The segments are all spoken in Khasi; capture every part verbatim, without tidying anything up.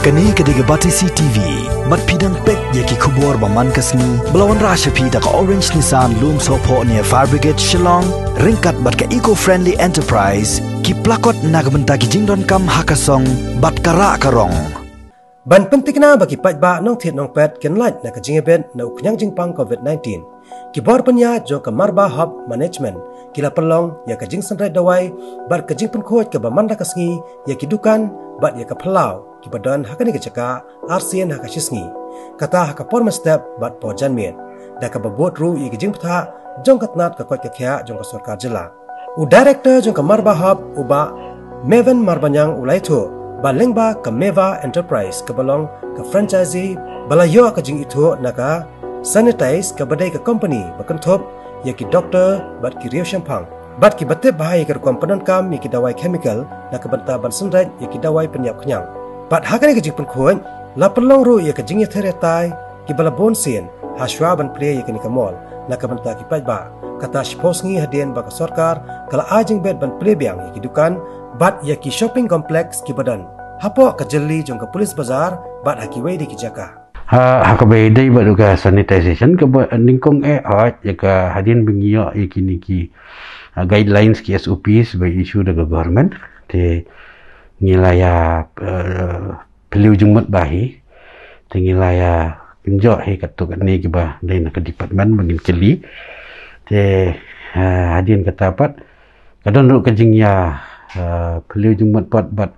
Kane ka dei ka Batesi T V. Bad phi dang peit ïa ki khubor ba man ka sngi ba la wanrah sha phi da ka Orange Nissan Lumsohphoh near Fire Brigade Shillong, ryngkat bad ka Eco Friendly Enterprise, ki plakot na ka bynta ki jingdonkam ha ka song bad ka rah ka rong. Ban pyntikna ba ki paidbah nongthied nongpet kin lait na ka jingïabit na u khñiang jingpang covid nineteen, ki bor pynïaid jong ka Marba Hub Management ki la pynlong ïa ka jingsynreit dawai bad ka jingpynkhuid kaba man la ka sngi ïa ki dukan bad ïa ka phyllaw kiba don ha kane ka jaka arsien ha ka shisngi, kata ha ka por mynstep bad por janmiet, da kaba bud ruh ïa ka jingbthah jong ka tnat ka koit ka khiah jong ka sorkar jylla. U Director jong ka Marba Hub, u Bah Mevin Marbaniang, u la ïathuh ba lyngba ka Meva Enterprise kaba long ka franchisee ba la ïoh ka jingithuh na ka Sanitize kaba dei ka company ba kynthup ïa ki doktor bad ki riewshemphang bad kiba tip bha ïa ka rukom pyndonkam ïa ki dawai chemical na ka bynta ban synreit ïa ki dawai pynïap khñiang. Bad ha kane ka jingpynkhuid la pynlong ruh ïa ka jingïather ïatai kiba la bun sien ha shuwa ban plie ïa kane ka mall na ka bynta ki paidbah, kata shiphew sngi hadien ba ka sorkar ka la ai jingbit ban plie biang ïa ki dukan bad ïa ki shopping complex kiba don hapoh ka jylli jong ka Police Bazar bad ha kiwei de ki jaka. Ha, ha kaba ïadei bad ka sanitization, kaba nyngkong eh hooid, ïa ka hadien ba ngi ïoh ïa kine ki, ah, guidelines, ki S O Ps ba issue da ka government, te ngi la ïa, eh, phylliew jingmut bha hi. Te ngi la ïa kynjoh hi katto katne kiba dei na ka department ba ngin kylli. Te, eh, hadien kata pat ka don ruh ka jingïa, eh, phylliew jingmut pat bad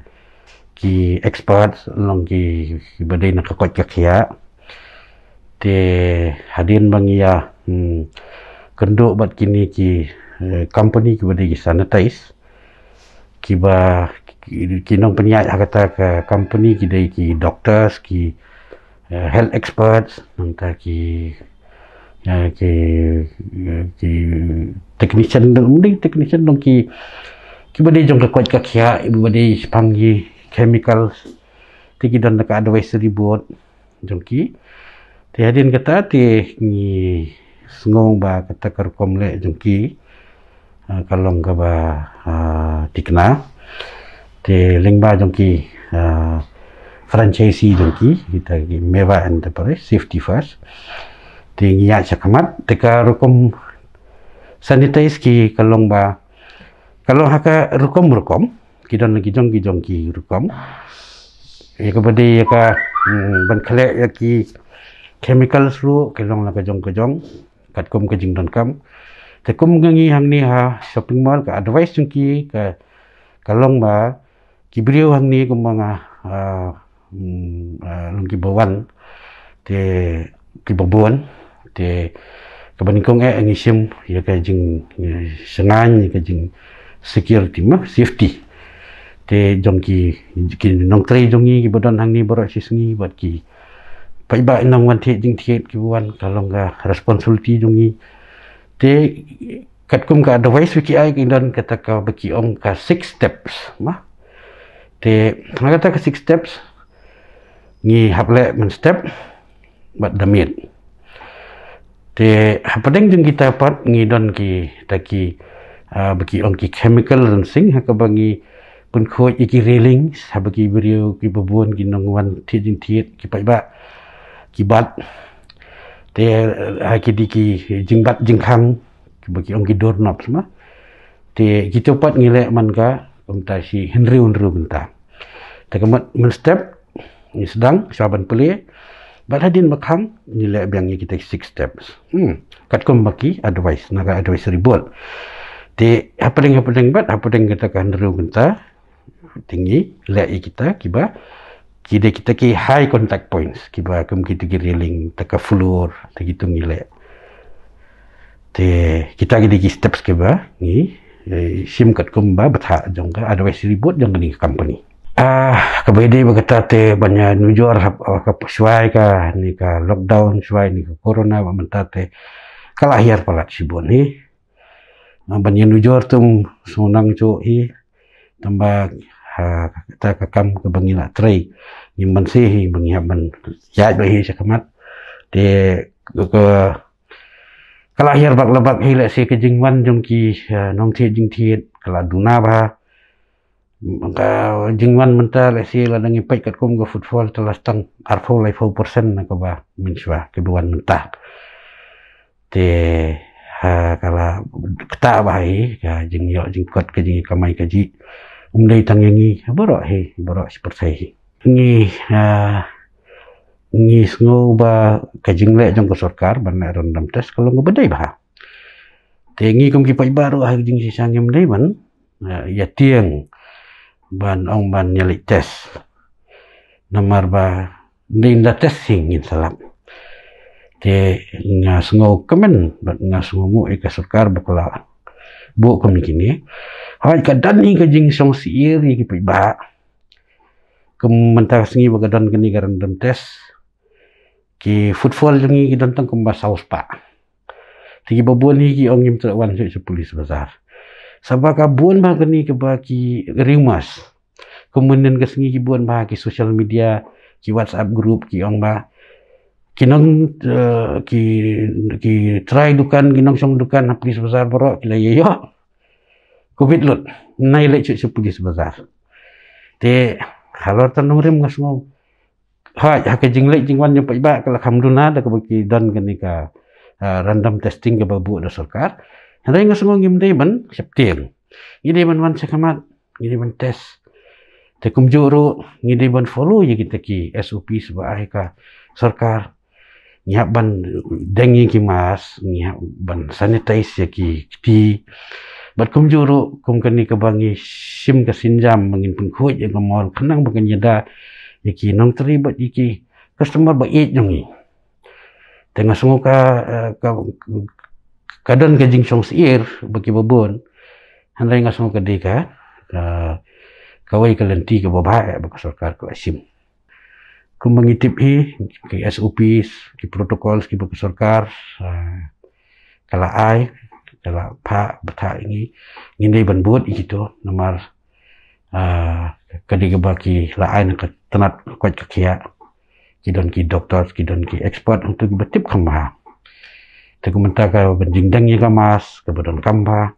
ki experts, long ki, kiba dei na ka koit ka khiah. Te hadien ba ngi ïa, hmm, kynduh bad kine ki, eh, company kiba dei ki Sanitize, kiba, ki, ki nongpynïaid ha kata ka company ki dei ki doctors, ki, eh, health experts, nangta ki, eh, ki, eh, ki technician, dei technician, long ki, kiba dei jong ka koit ka khiah, kiba dei shaphang ki chemicals, te ki don da ka advisory board jong ki. Te hadien kata te ngi sngew ba kata ka rukom leh jong ki, ah, ka long kaba, ah, thikna. Te lyngba jong ki, ah, franchisee jong ki, kita ki Meva Enterprise, Safety First. Te ngi ïa shakhmat, te ka rukom Sanitize ki ka long ba, ka long ha ka rukom rukom, ki don la ki jong ki jong ki rukom. Ïa kaba dei ïa ka, hmm, ban khleh ïa ki chemicals ruh, ki long la ka jong ka jong, katkum ka jingdonkam. Te kum ngi hangne ha shopping mall, ka advice jong ki ka, ka long ba, ki briew hangne kumba nga, ah, mm, ah, long kiba wan, te kiba bun, te kaba nyngkong eh ngi shim ïa ka jing, eh, shngaiñ, ïa ka jing security ma, safety. Te jong ki, ki nongtrei jong ngi kiba don hangne baroh shi sngi bad ki paidbah nongwan thied jingthied kiba wan, ka long ka responsibility jong ngi. Te katkum ka advice ba ki ai, ki don kata kaba ki ong ka six steps ma. Te ha kata ka six steps ngi hap leh mynstep bad da miet. Te hapdeng jong kita pat ngi don kita ki, ah, ba ki ong ki chemical rinsing, ha kaba ngi pynkhuid ïa ki railings, haba ki briew kiba bun ki nongwan thied jingthied, ki paidbah ki bat. Te, ah, ha ki dei ki jingbat jingkhang, kiba ki ong ki doorknobs ma. Te kito pat ngi leh man ka, kumta shi hynriew hynriew kynta. Te ka mut mynstep ngi sdang shuwa ban plie, bad hadien ba khang ngi leh biang ïa kita six steps. Hmm. Katkum ba ki advice na ka advisory board. Te hapdeng hapdeng bad hapdeng kata ka hynriew kynta, te ngi leh ïa kita kiba, ki dei kita ki high contact points, kiba kum kita ki railing, ta ka floor, ta kito ngi leh. Te kita ki dei ki steps kiba ngi, eh, shim katkum ba bthah jong ka advisory board jong kane ka company. Ah, kaba ïadei bad kata te ban ïa nujor hap, ah, ka shwai kane ka lockdown, shwai kane ka corona ba mynta te ka la hiar palat shibun hi. Ah, ban ïa nujor te ym sngewnang shuh hi. Tangba ha kata ka kam kaba ngi la trei, ngim banse hi ba ngi hap ban ïaid beit hi shakhmat. Te ka, ka la hiar bak la bak hi, lehse ka jingwan jong ki, eh, nongthied jingthied ka la duna bha. Ka jingwan mynta lehse lada ngi peit katkum ka footfall te la tang arphew laiphew percent na kaba mynshwa kaba wan mynta. Te ha ka la kata ba hi ka jingïoh jingkot ka jingkamai ka ji. Um dei tang ïa ngi baroh hi, baroh shi pyrthei hi. Ngi ha ngi sngew ba ka jingleh jong ka sorkar ban leh random test ka long kaba dei bha. Te ngi kum ki paidbah ruh ha ka jingshisha ngim dei ban ïa tieng ban ong ban ïa leit test. Namar ba dei nda test hi ngin sa lap. Te nga sngew kmen bad nga sngew nguh ïa ka sorkar ba ka la buh kum kine. Hooid ka don hi ka jingsngewsih ïa ki paidbah. Kum mynta ka sngi ba ka don kane ka random test, ki footfall jong ngi ki don tang kumba saw spah. Te kiba bun hi ki ong ngim treh wan shuh sha police bazar. Sa ba ka bun bha kane kaba ki rumors. Kum mynnin ka sngi ki bun bha ki social media, ki WhatsApp group ki ong ba ki nong ki ki trai dukan, ki nongshong dukan ha police bazar baroh ki la ïa ïoh covid lut. Nai leit shuh sha police bazar. Te halor tang nongrim nga sngew ha ha ka jingleit jingwan jong paidbah ka la kham duna da kaba ki don kane ka random testing kaba buh da sorkar. Hynrei nga sngew ngim dei ban sheptieng. Ngi dei ban wan sha khmat, ngi dei ban test. Te kumjuh ruh ngi dei ban follow ïa kita ki S O Ps ba ai ka sorkar. Ngi hap ban deng ïa ki mask, ngi hap ban sanitize ïa ki kti. Bad kumjuh ruh kum kane kaba ngi shim ka sienjam ba ngin pynkhuid ïa ka mall khnang ba kan ïada ïa ki nongtrei bad ïa ki customer ba ïeit jong ngi. Te nga sngew ka ka ka don ka jingsngewsih ba kiba bun. Hynrei nga sngew ka dei ka kawei ka lynti kaba bha ba ka sorkar ka la shim. Kumba ngi tip hi ki S O Ps, ki protocols kiba ka sorkar ka la ai, ka la phah bthah ïa ngi, ngin dei ban bud ïa kito namar ka dei kaba ki la ai na ka tnat koit ka khiah. Ki don ki doctor, ki don ki expert hangto kiba tip kham bha. Te kumta ka ban jingdeng ïa ka mask kaba donkam bha.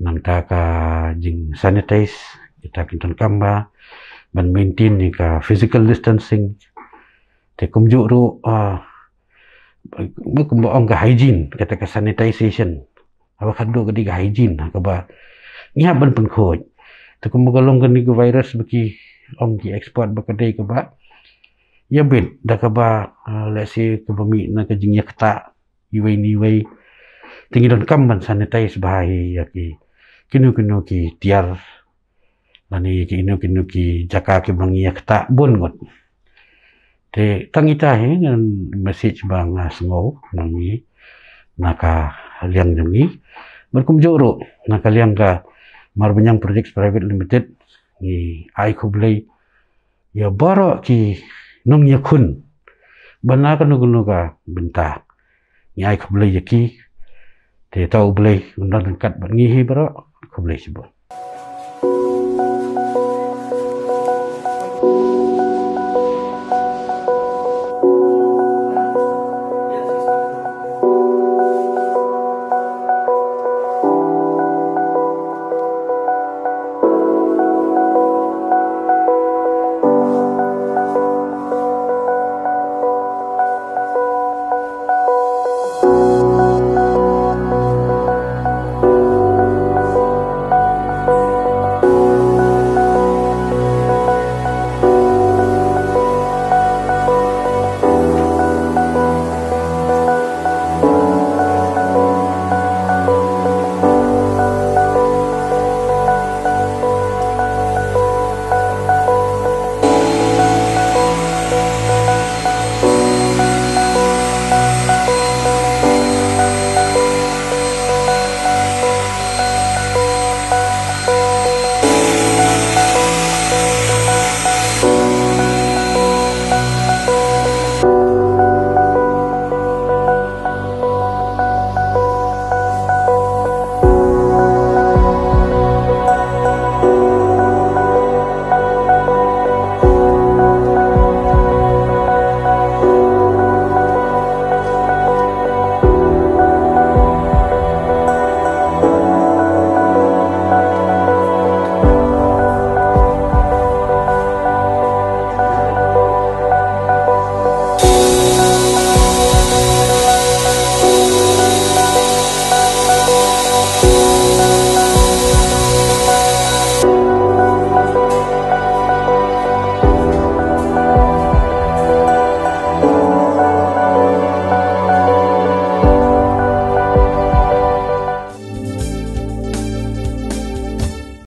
Nangta ka jingsanitize kita ki donkam bha. Ban maintain ïa ka physical distancing. Te kumjuh ruh ba kumba ong ka hygiene, kata ka sanitization. Haba khadduh ka dei ka hygiene ha kaba ngi hap ban pynkhuid. Te kumba ka long kane ka virus ba ki ong ki expert ba ka dei kaba ïa bit da kaba lehse kaba mih na ka jingïaktah iwei na iwei. Te ngi donkam ban sanitize bha hi ïa ki kino kino ki tiar lane ïa ki kino kino ki jaka kiba ngi ïaktah bun ngut. Te tang ita hi ngan message ba nga sngew na ngi na ka liang jong ngi. Bad kumjuh ruh na ka liang ka Marbaniang Projects Private Limited ngi ai khublei ïa baroh ki nongïakhun ba na kano kano ka bynta. Ngi ai khublei ïa ki. Te to U Blei un don ryngkat bad ngi hi baroh. Khublei shibun.